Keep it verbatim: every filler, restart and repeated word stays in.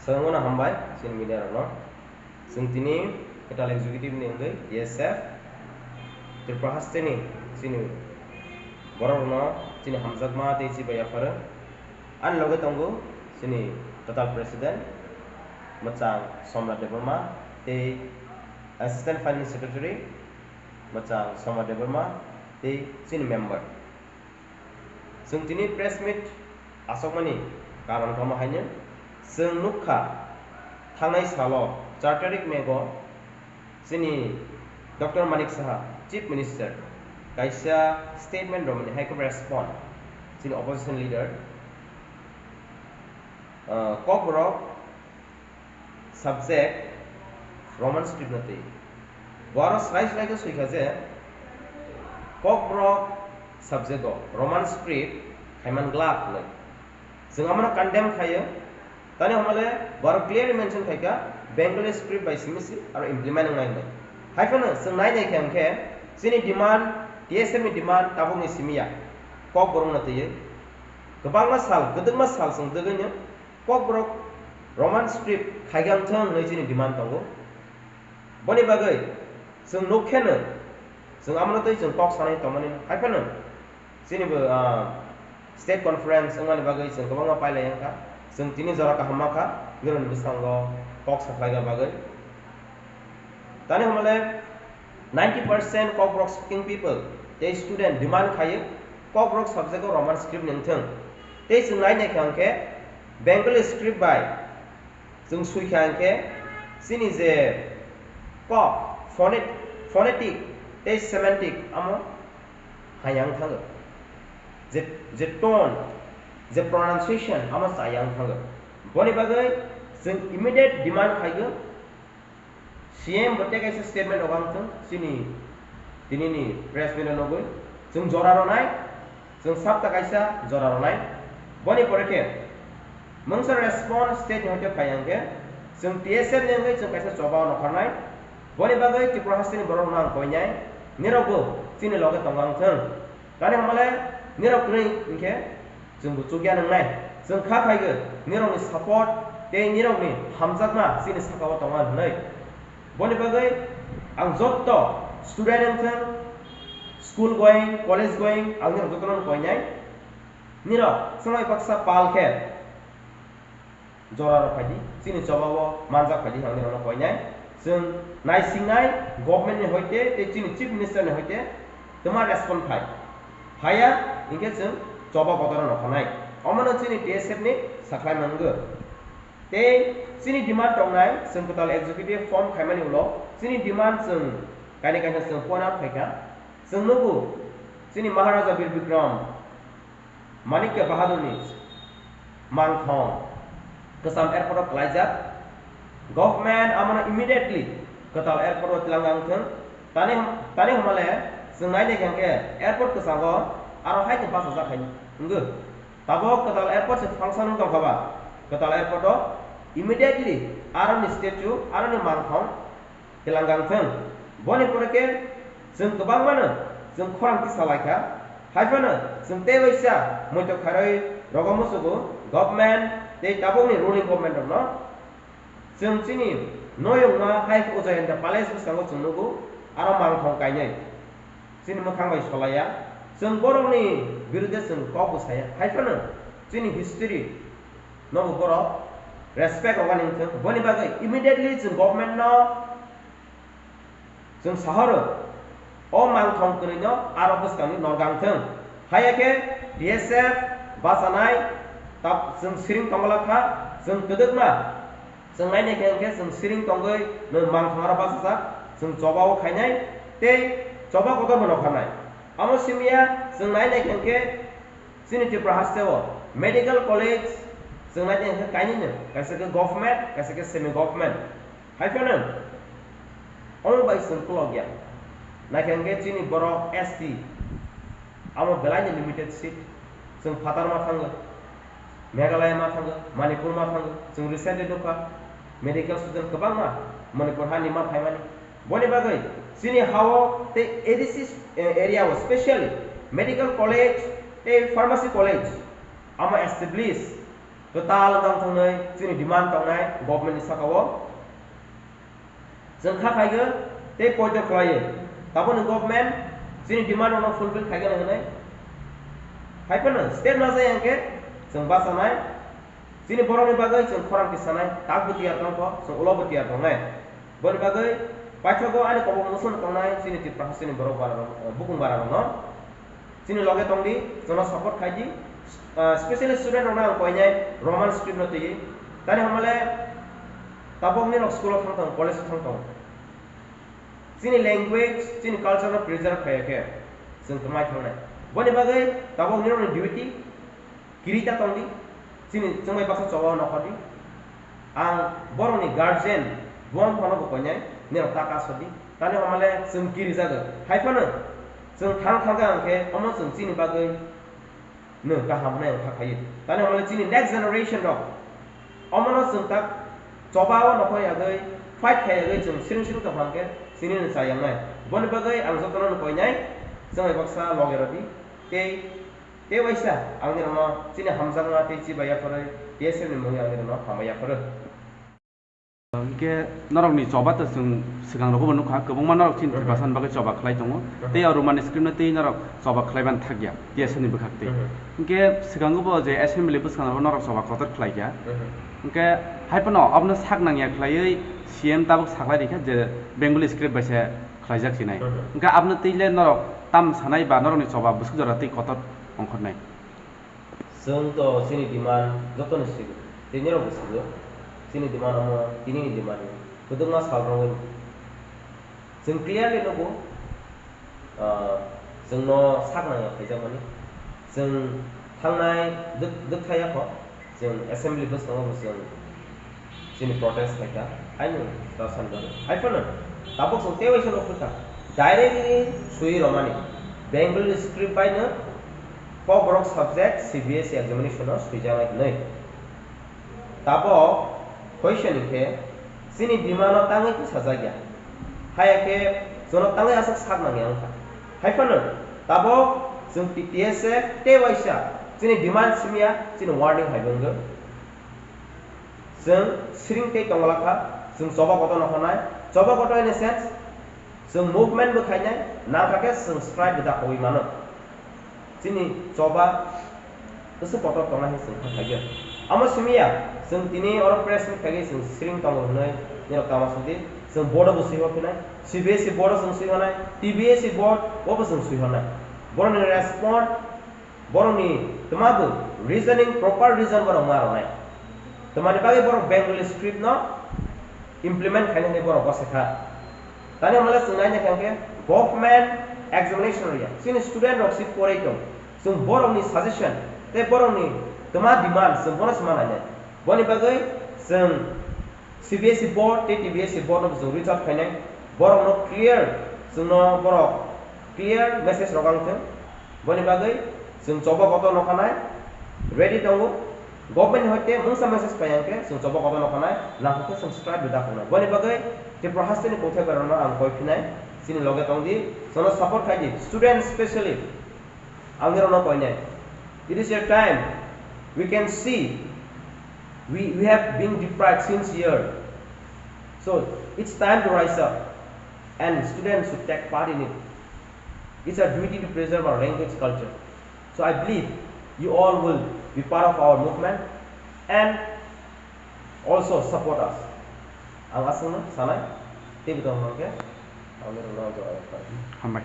Swrwngno hambai chini media rokno. Chwng tini kwtal executive ni wngwi T S F Tripura hasteni chini borok rokno chini hamjakma tei chibai yapharo. Ani loge tongo chini kwtal president mwchang Somrat Debbarma tei assistant finance secretary mwchang Somrat Debbarma tei chini member. Chwng tini press meet asokmani karon kamo haino chwng nukha, thangnai salo char tarik May-o chini Doctor Manik Saha, Chief Minister, kaisa statement romani hai khe respond chini opposition leader, ah, Kokborok subject Roman script no twi. Bo aro srai srai khe swi kha je Kokborok subject o Roman script khaiman glak hwnwi. Chwng amano condemn khaio. Tani hwnmale bo aro clearly mention khai kha Bengali script bai simi si aro implement wngnai hwnwi. Hai phano chwng nai nai khe hwnkhe chini demand, T S F ni demand tabukni simi ya. Kokborok no twiwi kwbangma sal, kwdwkma sal chwng dwgwino Kokborok Roman script khaigam thung hwnwi chini demand tongo. Boni bagwi chwng nuk kheno, chwng amano twi chwng kok sanai tongmani hai phano chini bo, ah, state conference wngmani bagwi chwng kwbangma pailai wngkha. Chwng tini jora kaham mankha, nirokni bwskango kok sakhlaina bagwi. Tani hwnmale ninety percent Kokborok speaking people tei student demand khaio Kokborok subject o Roman script ni wngthung. Tei chwng nai naikha hwnkhe Bengali script bai chwng swi kha hwnkhe chini je kok phonet-, phonetic tei semantic amo hayang thango. Je, je tone, je pronunciation amo chayang thango. Boni bagwi chwng immediate demand khaigo, C M bo tei kaisa statement rok ang thung chini tinini press meet o nugwi. Chwng jora rwnai, chwng sapta kaisa jora rwnai. Boni pore khe mungsa response state ni hoite phai ang khe chwng T S F ni wngwi chwng kaisa choba o nokharnai. Boni bagwi Tripura hasteni borok rokno ang koinai, nirok bo chini loge tong ang thung. Tani hwnmale nirok kwrwi hwnkhe chwngbo chukya nwngnai. Chwng kha phaigo nirokni support tei nirokni hamjakma chini sakao tongo hwnwi. Boni bagwi ang jotto student wngthung, school going, college going, ang nirok jotono koinai. Nirok swmai baksa pal khe jora rok phaidi, chini choba o manjak phaidi hinwi rokno koinai. Chwng naisingnai government ni hoite tei chini chief minister ni hoite twma respond phai. Phaiya hinkhe chwng choba bodoro nokhanai. Omono chini T S F ni sakhlai mango. Tei chini demand tongnai chwng kwtal executive form khaimani ulo chini demand chwng kaini kaisa chwng point out khaikha. Chwng nugo chini Maharaja Bir Bikram Manikya Bahadurni mangthong kwcham airport o kwlaijak. Government amono immediately kwtal airport o twilang wng thung. Tani, tani hwnmale chwng nai naikha hwnkhe airport kwchango aro hai khe bachajak hai wngwi. Tabuk kwtal airport se function wng tongkha ba, kwtal airport o immediately aroni statue, aroni mangthong twilang wng thung. Boni pore khe chwng kwbangmano chwng khorang tisa lai kha. Hai phano chwng tei waisa muitok kharwi rogo muchugo government tei tabukni ruling government rokno. Chwng chini noyungma hai khe o Jayanta Palace bwskango chwng nugo, aro mangthong kainwi chini mwkhang bai solaiya. Chwng borokni birude chwng kok bo saya. Hai phano chini history nobo borok respect rogani wngthung. Boni bagwi immediately chwng government no chwng sahoro o mangthong kwrwino aro bwskangni norgang thung. Haiya khe T S F bachanai ta-, chwng siring tongwlak kha, chwng kwdwkma. Chwng nai naikhe hwnkhe chwng siring tongwi nwng mangthong aro bachajak, chwng choba o khainai tei choba kotor bo nokharnai. Amo simiya chwng nai naikhe hwnkhe chini Tripura haste o medical college chwng nai naikhe kainwino, kaisa khe government, kaisa khe semi government. Hai phano omo bai chwng kolok ya. Naikhe hwnkhe chini borok S T amo belaini limited seat. Chwng phatar ma thango, Meghalaya ma thango, Manipur ma thango. Chwng recently nukha medical student kwbangma Manipur hani ma phaimani. Boni bagwi chini ha-o tei A D C, eh, area o specially medical college tei pharmacy college amo establish Kwtal wng thangnai chini demand tongnai government ni saka o. Chwng kha phaigo tei poito khlaiwi taboni government chini demand rokno fulfill khaigana hwnwi. Hai phano step na jai hwnkhe chwng bachanai. Chini borokni bagwi chwng khorang tisanai, tak bo tiyar tongkho, chwng ulo bo tiyar tongnai. Boni bagwi paithago ani kobok muchung tongnai chini Tripura hasteni borok bara rok, bukung bara rokno. Chini loge tongdi, chwngno support khaidi. Ah, specially student rokno ang koinai Roman script no twiwi. Tani hamale tabok nini rok school o thang tong, college o thang tong. Chini language, chini culture no preserve khaiya khe chwng kwmai thangnai. Boni bagwi tabok nini rokni duty, kiri ta tongdi, chini chwngbai baksa choba o nokhordi. Ang borokni guardian, buang phano bo koinai, nirok ta kasodi. Tani hamale chwng kiri jago. Hai phano chwng thang thang khe ang khe omo chwng chini bagwi no kaham hwnwi ang kha khaio. Tani hamale chini next generation rok omono chwng tak choba o nokhor yagwi, fight khai yagwi chwng siring siring tong kha hwnkhe chini no cha yangnai. Boni bagwi ang jotono no koinai, chwngbai baksa loge rodi. Tei Tei waisa ang nirokno chini hamjakma tei chibai yaphorwi T S M ni mungwi ang nirokno hambai yaphoro. Hwnkhe norokni choba to chwng swkang rogo bo nukha, kwbangma norok chini Mhm. Tiprasa ni bagwi choba khlai tongo. Mhm. Tei o Roman script no tei norok choba khlai ban thakya T S M ni bwkhak tei. Mhm. Hwnkhe swkango bo je assembly bwskango norok choba kotor khlaikha. Mhm. Hwnkhe hai phano abono sak nangya khlaiwi C M tabuk saklai rikha je Bengali script bai se khlaijak sinai. Mhm. Hwnkhe abono twi le norok tam sanai ba norokni choba bwswk jora twi kotor ongkhornai? Chwng to chini demand jotoni sigo, tei nirok bo sigo. Chini demand omo tinini demand kwbangma sal rogwi. Chwng clearly nugo, ah, chwngno sak nangya khaijakmani. Chwng thangnai dwk-, dwkthaya kho. Chwng assembly bwskango bo chwng chini protest khaikha, haino ta sani bagwi. Hai phano tabuk chwng tei waisa nukphikha, directly swi romani Bengali script baino Kokborok subject C B S E examination-o swijaknai hwnwi. Tabuk question hinkhe chini demand-o tangwi bwsajak ya. Haya khe chwngno tangwi aswk sak nangya wngkha. Hai phano tabuk chwng T T S F tei waisa chini demand simiya chini warning hai wngkha. Chwng siring tei tongwlakha, chwng choba kotor no hwnai, choba kotor in a sense, chwng movement bo khainai, nangkha khe chwng strike bo dakhogwi mano. Chini choba kwswk kotor tongnai hwnwi chwng kha khaikhe. Omo simiya, chwng tini oro press meet khaikhe chwng siring tongo hwnwi nirok tama sadi. Chwng board o bo swi hor phinai, C B S E board o chwng swi hornai, T B S E board o bo chwng swi hornai. Borokni respond, borokni twma bo reasoning, proper reason borok ma rwnai. Twmani bagwi borok Bengali script no implement khainani borok bwsakha. Tani hamle chwng naina khe hwnkhe government examination rwya. Chini student rok si porai tong. Chwng borokni suggestion tei borokni twma demand chwng bono se ma nainai. Boni bagwi chwng C B S E board tei T B S E board no chwng reach out khainai. Borok no clear, chwngno borok clear message rok ang thung. Boni bagwi chwng choba kotor no khanai ready tongo. Government ni hoite mungsa message phai hwnkhe chwng choba kotor no khanai, nangkhe chwng strike bo da khanai. Boni bagwi Tripura hasteni kungthai barano ang koi phinai, chini loge tongdi, chwngno support khaidi, student specially. Ang nirokno koinai. It is your time. We can see we, we have been deprived since year. So it's time to rise up and students should take part in it. It's our duty to preserve our language culture. So I believe you all will be part of our movement and also support us. Ang aswkno sanai, tei bwtang hwnkhe ang nirokno jora rwkha. Hambai.